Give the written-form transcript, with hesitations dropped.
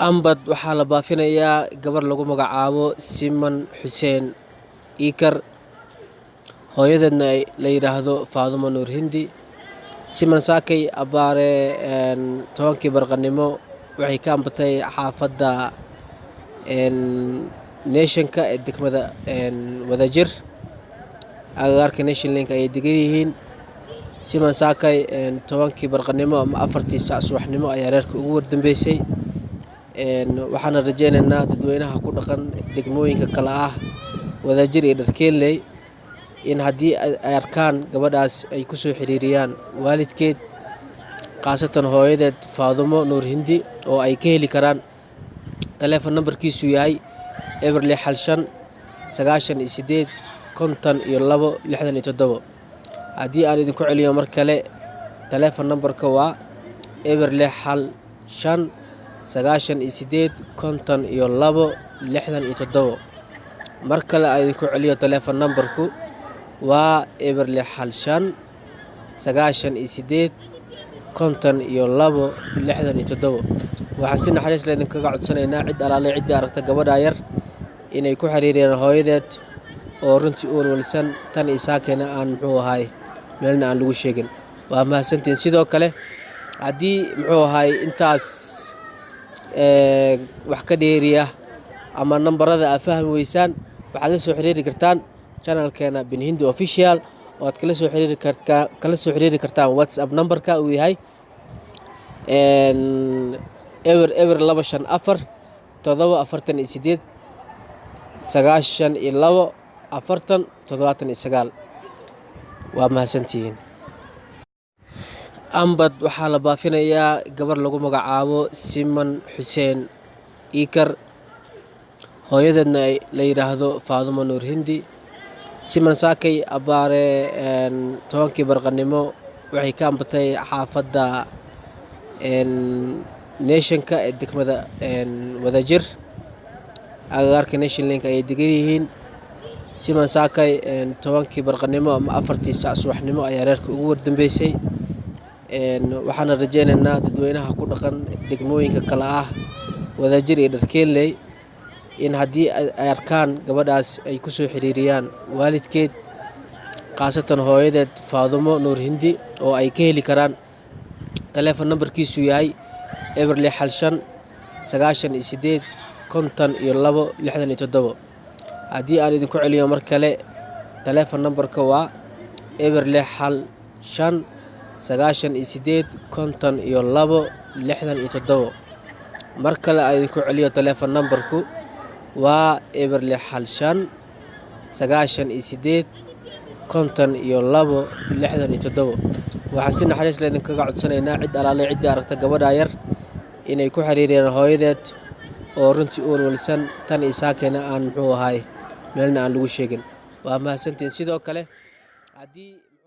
Ambad waxaa la baafinayaa gabar lagu magacaabo Siman Xuseen Iikar, hooyadeedna la yidhaahdo Faadumo Nuur Hindi. Siman saakay abbaare 10-kii barqanimo waxay ka ambatay xaafadda Nationka ee degmada Wadajir. Agagaarka Nation Link ayay degan yihiin. Siman saakay 10-kii barqanimo ama 4-tii saac subaxnimo ayaa reerka ugu wardambeysay. Waxaana rajeynaynaa dadweynaha ku dhaqan degmooyinka kale ah Wadajir iyo Dharkeenley in haddii ay arkaan gabadhaas ay ku soo xiriiriyaan waalidkeed, khaasatan hooyadeed Faadumo Nuur Hindi, oo ay ka heli karaan taleefon nambarkiisu yahay 0615 98 52 67. Haddii aan idinku celiyo mar kale, taleefon nambarka waa 0615 98 52 67. Mar kale aan idinku celiyo, taleefon nambarku waa 0615 98 52 67. Waxaan si naxariis leh idinkaga codsanaynaa cid alaale ciddii aragta gabadha yar inay ku xiriiriyaan hooyadeed oo runtii u walwalsan tan iyo saakena aan muxuu ahaay meelna aan lagu sheegin. Waa mahadsantihiin. Sidoo kale, haddii muxuu ahaay intaas wax ka dheeriya ama nambarada aad fahmi weysaan, waxaad la soo xiriiri kartaan channelkeena Bin Hindi Official oo aad kala soo xiriiri kartaan WhatsApp nambarka uu yahay 00254 748 92 40 79. Waa mahadsantihiin. Ambad waxaa la baafinayaa gabar lagu magacaabo Siman Xuseen Iikar, hooyadeedna la yidhaahdo Faadumo Nuur Hindi. Siman saakay abbaare 10-kii barqanimo waxay ka ambatay xaafadda Nationka ee degmada Wadajir. Agagaarka Nation Link ayay degan yihiin. Siman saakay 10-kii barqanimo ama 4-tii saac subaxnimo ayaa reerka ugu wardambeysay. Waxaana rajeynaynaa dadweynaha ku dhaqan degmooyinka kale ah Wadajir iyo Dharkeenley in haddii ay arkaan gabadhaas ay ku soo xiriiriyaan waalidkeed, khaasatan hooyadeed Faadumo Nuur Hindi, oo ay ka heli karaan taleefon nambarkiisu yahay 0615 98 52 67. Haddii aan idinku celiyo mar kale, taleefon nambarka waa 0615 98 52 67. Mar kale aan idinku celiyo, taleefon nambarku waa 0615 98 52 67. Waxaan si naxariis leh idinkaga codsanaynaa cid alaale ciddii aragta gabadha yar inay ku xiriiriyaan hooyadeed oo runtii u walwalsan tan iyo saakena aan muxuu ahaay meelna aan lagu sheegin. Waa mahadsantihiin. Sidoo kale, haddii